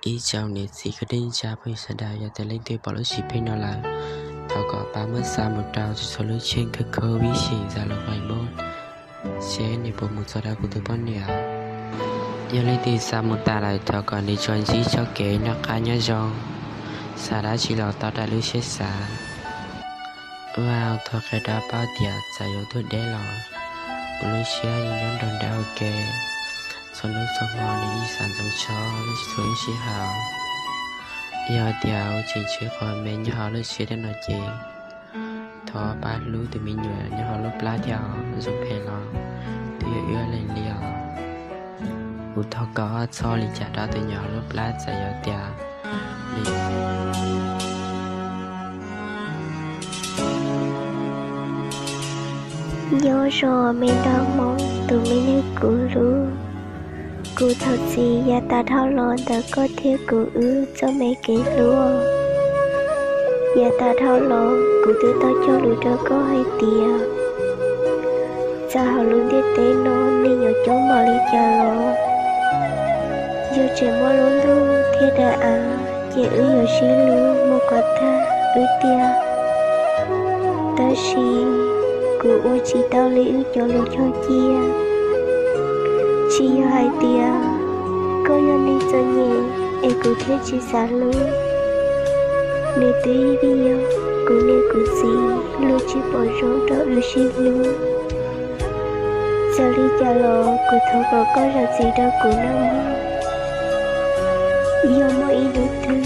Ib tsoom niam txiv kwv tij neej tsa phooj ywg sawv daws, yog tias leej twg pom lub sij hawm no lawm, thov kom pab muab xa mus rau txhua lub cheej kawg kho vib xim Zalo, Facebook, seb nws puas mus txog rau kuv tus poj niam. Yog leej twg xa mus tas lawm, thov kom nws tsuas ntsib txoj kev noj qab nyob zoo, xav dab tsi los tau raws lub siab xav. Ua tau qhia rau pab tias txawm yuav tuag deb los kuv lub siab yeej nyob nrog nraug ua ke. Txhua hnub txhua hmo nws yeej xav ntsoov txog txhua lub sij hawm. Yog tias tseem tshuav qhov me nyob hauv lub siab thiab no ces thov pab hlub tus me nyuam nyob hauv lub plab thiab, zoo phem los twb yuav ib leeg li os. Kuv thov kom txhob li cas rau tus nyuam hauv lub plab, txawm yog tias Nyob zoo me nraug Hmoob tus me neeg kuv hlub. Kuv thov txim yav tas dhau los ntawm koj thiab kuv wb txoj me kev hlub. Yav tas dhau los kuv twb tau cog lus rau koj hais tias txawm hauv lub ntiaj teb no neeg yuav coob npaum li cas los, yog tseem muaj lub ntuj thiab daim av ces wb yuav sib hlub mus kom tag wb tiag. Tab sis kuv ua tsis tau li wb cov lus cog cia. Tsis yog hais tias koj yog neeg txom nyem es kuv thiaj tsis xav hlub. Nws twb yog kuv niam kuv txiv luag tsis pom zoo rau wb sib hlub. Txawm li cas los kuv thov kom koj zam txim rau kuv nawb mog. Yog muaj ib hnub twg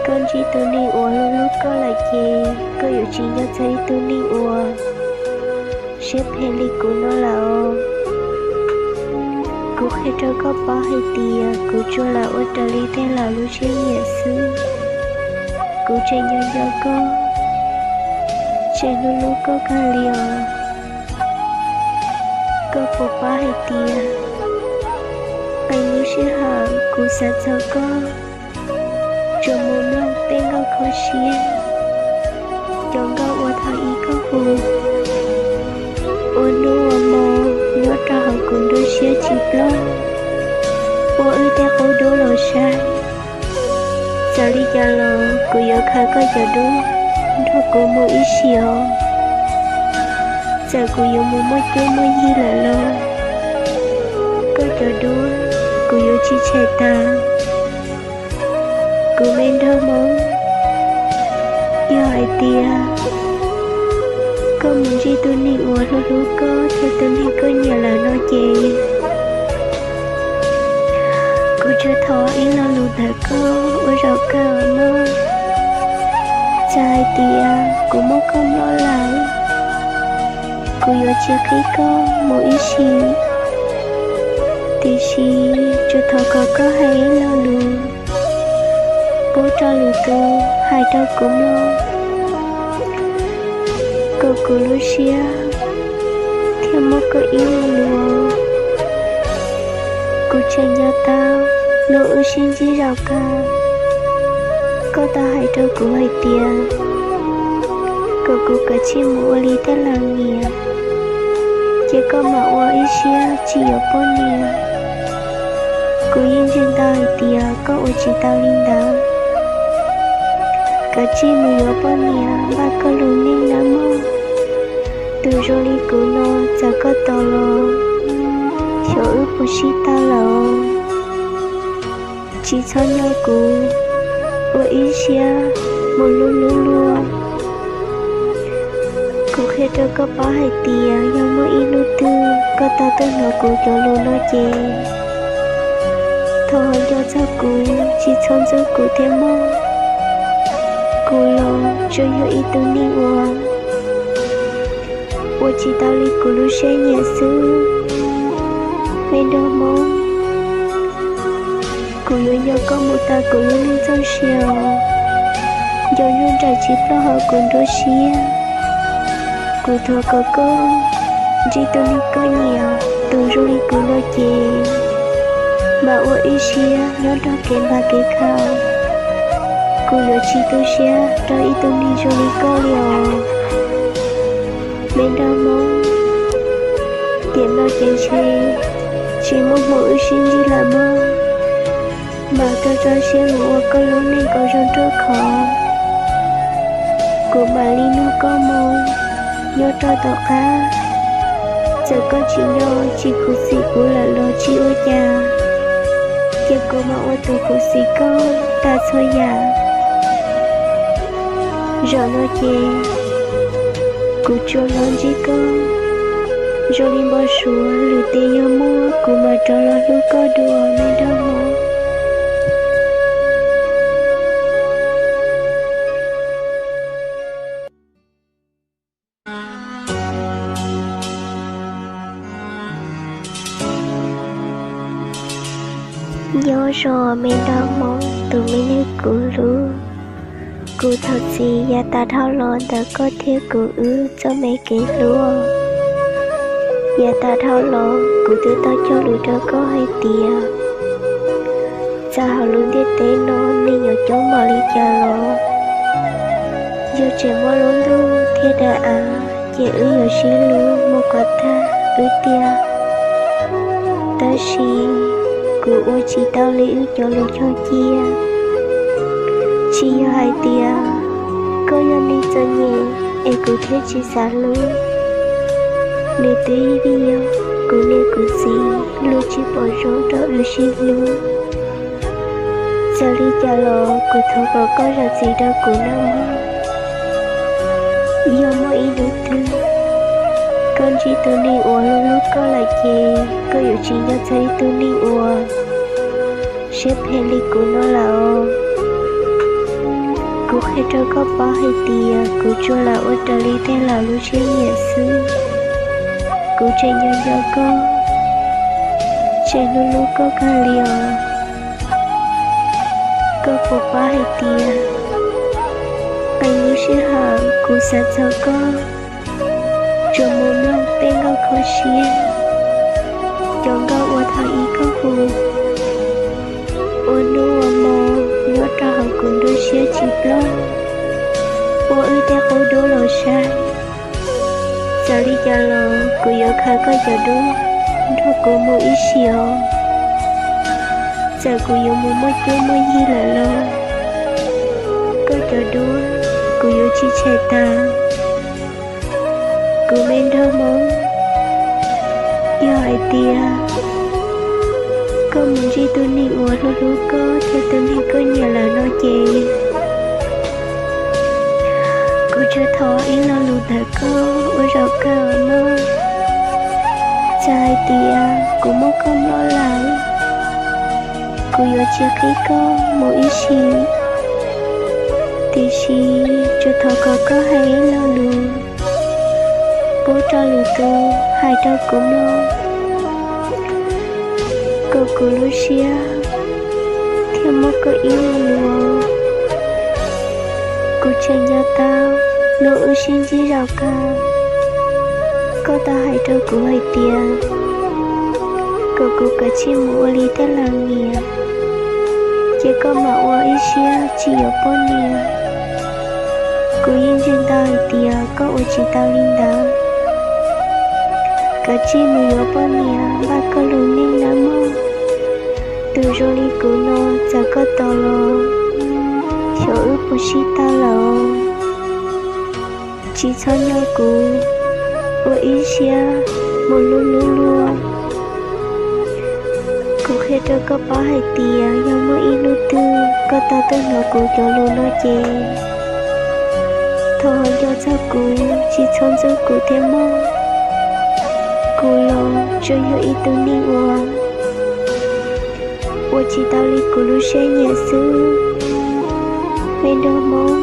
koj ntsib tus neeg uas hlub hlub koj lawm ces koj yuav tsis nco txog ib tug neeg uas siab phem li kuv no lawm. Kuv qhia rau koj paub hais tias kuv tsuas lam ua raws li tej laus lub siab nyiam xwb. Kuv tseem nco nco koj, tseem hlub hlub koj kawg li os. Koj puas paub hais tias qee lub sij hawm kuv xav txog koj, tsuas mus mloog tej nkauj kho siab, cov nkauj uas thaum ub koj hu ua hnub ua hmo nyob rau hauv kuv nruab siab tsis ploj, ua wb tej qub dub los saib. Txawm li cas los kuv yuav khaws koj cov duab nrog kuv mus ib sim os. Txawm kuv yuav mus muaj cuab muaj yig lawm los koj cov duab kuv yuav tsis tshem tag. Kuv me nraug Hmoob, yog hais tias koj mus ntsib tus neeg uas hlub hlub koj thiab tus neeg koj nyiam lawm no ces kuv tsuas thov ib lo lus ntawm koj ua zaum kawg mog. Txawm hais tias kuv muab koj nploj lawm, kuv yuav tsis qhib koj mus ib sim, tiam sis tsuas thov kom koj hais ib lo lus pub rau lwm tus hais rau kuv mloog, kom kuv lub siab thiaj muaj koj ib lo lus. Kuv tseem nco tau hnub wb sib ntsib zaum kawg, koj tau hais rau kuv hais tias kom kuv kav tsij mus ua li tej laus nyiam, ces koj mam ua ib siab tsis yuav poj niam. Kuv yeej ntseeg tau hais tias koj ua tsis tau li ntawd. Kav tsij mus yuav poj niam npaj koj lub neej nawb mog. Tus zoo li kuv no txawm koj tos los xyov wb puas sib tau lawm. Tsis txhob nco kuv, ua ib siab mus hlub hlub luag. Kuv qhia rau koj paub hais tias yog muaj ib hnub twg koj tau tuaj hnov kuv cov lus no ces thov nco txog kuv, tsis txhob ntxub kuv thiab mog. Kuv los tsuas yog ib tug neeg uas ua tsis tau li kuv lub siab nyiam xwb. Me nraug Hmoob, kuv yuav nco koj mus tas kuv lub neej txoj sia os. Nco hnub nraim tsis ploj hauv kuv nruab siab. Kuv thov kom koj ntsib tus neeg koj nyiam, tus zoo li kuv no ces mam ua ib siab nyob nrog kev npam kev khaum. Kuv yuav tsis tu siab rau ib tug neeg zoo li koj li os. Me nraug Hmoob, tiam no ces ntshe tsis muaj hmoo wb sib ntsib lawm mog. Mam rau rau siab mus ua koj lub neej kom zoo ruaj khov. Kuv mam li nug koj moo nyob rau tom qab. Txawm koj tsis nco tsis khuv xim kuv lawm los tsis ua cas, ces kuv mam ua tus khuv xim koj tas txhua yam. Zaum no ces kuv tsuas los ntsib koj zoo li npau suav, lwm tiam yog muaj kuv mam rov los hlub koj dua me nraug mog. Nyob zoo me nraug Hmoob tus me neeg kuv hlub. Kuv thov txim yav tas dhau los ntawm koj thiab kuv wb txoj me kev hlub. Yav tas dhau los kuv twb tau cog lus rau koj hais tias txawm hauv lub ntiaj teb no neeg yuav coob npaum li cas los, yog tseem muaj lub ntuj thiab daim av ces wb yuav sib hlub mus kom tag wb tiag. Tab sis kuv ua tsis tau li wb cov lus cog cia. Tsis yog hais tias koj yog neeg txom nyem es kuv thiaj tsis xav hlub. Nws twb yog kuv niam kuv txiv luag tsis pom zoo rau wb sib hlub. Txawm li cas los kuv thov kom koj zam txim rau kuv nawb mog. Yog muaj ib hnub twg koj ntsib tus neeg uas hlub hlub koj lawm ces koj yuav tsis nco txog ib tug neeg uas siab phem li kuv no lawm os. Kuv qhia rau koj paub hais tias kuv tsuas lam ua raws li tej laus lub siab nyiam xwb. Kuv tseem nco nco koj, tseem hlub hlub koj kawg li os. Koj puas paub hais tias qee lub sij hawm kuv xav txog koj, tsuas mus mloog tej nkauj kho siab, cov nkauj uas thaum ub koj hu ua hnub ua hmo nyob rau hauv kuv nruab siab tsis ploj, ua wb tej qub duab los saib. Txawm li cas los kuv yuav khaws koj cov duab nrog kuv mus ib sim os. Txawm kuv yuav mus muaj cuab muaj yig lawm los koj cov duab kuv yuav tsis tshem tag. Kuv me nraug Hmoob, yog hais tias koj mus ntsib tus neeg uas hlub hlub koj thiab tus neeg koj nyiam lawm no ces kuv tsuas thov ib lo lus ntawm koj ua zaum kawg mog. Txawm hais tias kuv muab koj nploj lawm, kuv yuav tsis qhib koj mus ib sim, tiam sis tsuas thov kom koj hais ib lo lus pub rau lwm tus hais rau kuv mloog, kom kuv lub siab thiaj muaj koj ib lo lus. Kuv tseem nco tau hnub wb sib ntsib zaum kawg, koj tau hais rau kuv hais tias kom kuv kav tsij mus ua li tej laus nyiam, ces koj mam ua ib siab tsis yuav poj niam. Kuv yeej ntseeg tau hais tias koj ua tsis tau li ntawd. Kav tsij mus yuav poj niam npaj koj lub neej nawb mog. Tus zoo li kuv no txawm koj tos los xyov wb puas sib tau lawm. Tsis txhob nco kuv, ua ib siab mus hlub hlub luag. Kuv qhia rau koj paub hais tias yog muaj ib hnub twg koj tau tuaj hnov kuv cov lus no ces thov ho nco txog kuv, tsis txhob ntxub kuv thiab mog. Kuv los tsuas yog ib tug neeg uas ua tsis tau li kuv lub siab nyiam xwb. Me nraug Hmoob,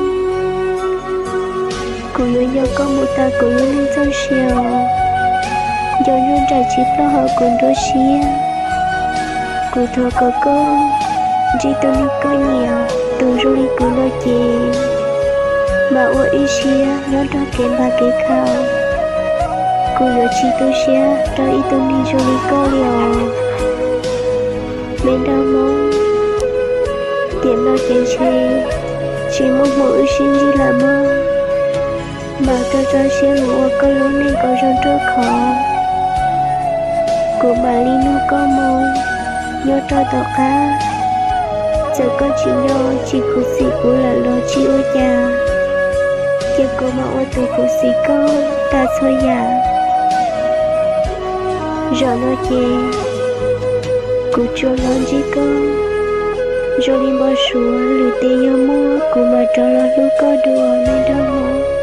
kuv yuav nco koj mus tas kuv lub neej txoj sia os. Nco hnub nraim tsis ploj hauv kuv nruab siab. Kuv thov kom koj ntsib tus neeg koj nyiam, tus zoo li kuv no ces mam ua ib siab nyob nrog kev npam kev khaum. Kuv yuav tsis tu siab rau ib tug neeg zoo li koj li os. Me nraug Hmoob, tiam no ces ntshe tsis muaj hmoo wb sib ntsib lawm mog. Mam rau rau siab mus ua koj lub neej kom zoo ruaj khov. Kuv mam li nug koj moo nyob rau tom qab. Koj tsis nyob tsis khuv xim kuv lawm los tsis ua cas, ces kuv mam ua tus khuv xim koj tas txhua yam. Zaum no ces kuv tsuas los ntsib koj, zoo li npau suav lwm tes yog muaj, kuv mam rov los hlub koj dua me nraug mog.